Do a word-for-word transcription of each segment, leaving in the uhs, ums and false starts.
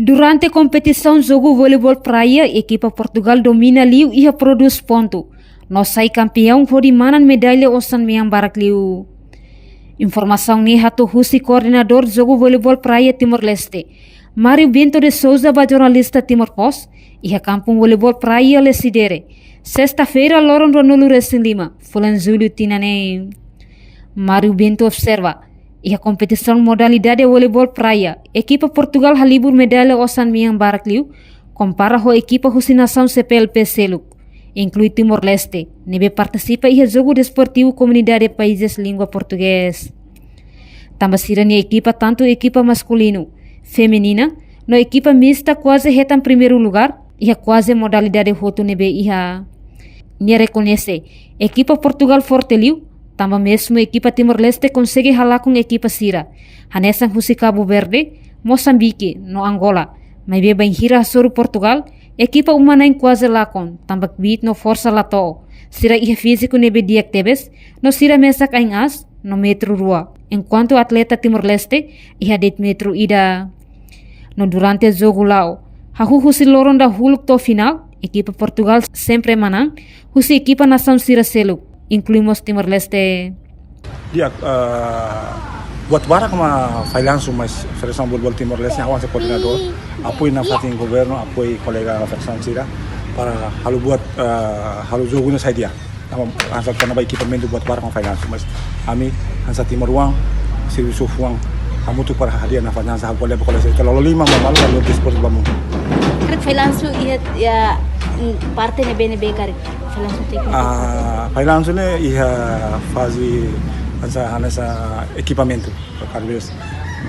Durante kompetisaun jogu voleibol praia, ekipa Portugal domina liu iha prodús pontu no sai kampeaun hodi manan medalla osan-mean barak liu. Informasaun ne'e hato'o husi koordenadór jogu voleibol praia Timor-Leste, Mário Bento de Sousa, ba jornalista Timor Post iha kampu voleibol praia Lecidere, sesta-feira, loron ruanulu-resin-lima fulan Jullu tinan ne'e. Mário Bento observa, iha kompetisaun modalidade voleibol praia, ekipa Portugal halibur medalla osan-mean barak liu, kompara ho ekipa husi nasaun C P L P seluk, inklui Timor-Leste, ne'ebé partisipa iha jogu desportivu Komunidade Países Língua Portugés. Tanba sira-nia ekipa, tantu ekipa maskulinu, feminina, no ekipa mista kuaze hetan primeiru lugár iha kuaze modalidade hotu ne'ebé iha. Nia rekoñese, ekipa Portugal forte liu, tanba mezmu ekipa Timor-Leste konsege halakon ekipa sira, hanesan husi Kabu Verde, Mosambike no Angola, maibé bainhira hasoru Portugal, ekipa uma-na'in kuaze lakon, tanba kbiit no forsa la to'o, sira iha fíziku ne'ebé di'ak tebes, no sira mesak ain aas no metru rua, enkuantu atleta Timor-Leste iha de'it metru ida. No durante jogu la'o, hahú husi loron dahuluk to'o finál, ekipa Portugal sempre manán husi ekipa nasaun sira seluk, inklui mós Timor-Leste. Di'ak, eh, buat barak mak fallansu, mas Federasaun Voleibol Timor-Leste, ha'u hanesan koordenadór, apoiu nafatin governu, apoiu kolega federasaun sira, para halo buat, eh, halo jogu ne'e sai di'ak. Tanba hanesan kona-ba ekipamentu buat barak mak fallansu, mas ami hanesan timoroan, servisu fuan hamutuk para hadi'a nafatin, hanesan ha'u ko'alia ba kolega sira, lolo lima mak malu, lolo desportu ba mundu. Karik fallansu iha, iha, mm, parte ne'ebé-ne'ebé karik? Fallansu tékniku. Ah, fallansu ne'e iha faze hanesan, hanesan ekipamentu. Talvez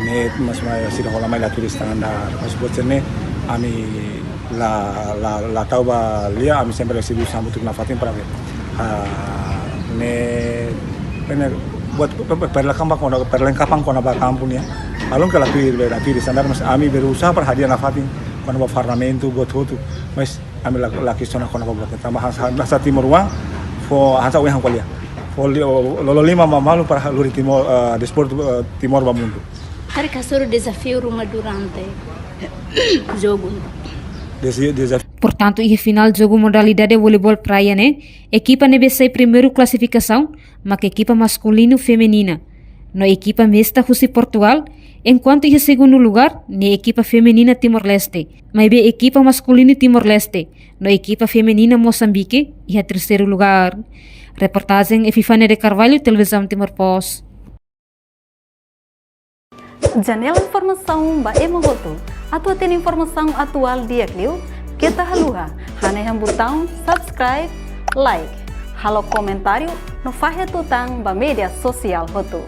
ne'e, mas, mas sira hola mai la tuir standar, mas buat sira-ne'e ami la, la, la tau ba lia, ami sempre servisu hamutuk nafatin para ver. Ah, ne'e, ne'e buat pe-, pe-, perlengkapan kona-, perlengkapan kona-ba kampu nian. Balun ke la tuir, la tuir standar, mas ami berusaha para hadi'a nafatin kona-ba fardamentu, buat hotu. Mas ami la, la kestiona kona-ba buat ne'e. Tanba hanesan, hanesan timoroan, fó hanesan ohin ha'u ko'alia. Fó li-, lolo lima mak malu para lori Timor, eh, desportu, eh, Timor ba mundu. Karik hasoru dezafiu ruma durante jogu? Desi-, dezafiu. Portantu, iha finál jogu modalidade voleibol praia ne'e, ekipa ne'ebé sai primeiru klasifikasaun mak ekipa maskulinu feminina, no ekipa mista husi Portugal, enkuantu iha segundu lugár ne'e ekipa feminina Timor-Leste, maibé ekipa maskulinu Timor-Leste no ekipa feminina Mosambike iha terseiru lugár. Reportajen Epifania de Carvalho, Televizaun Timor Post. Janela informasaun ba ema hotu. Atu hatene informasaun atuál di'ak liu, keta haluha hanehan butaun subscribe, like, halo komentáriu no fahe tutan ba média sosiál hotu.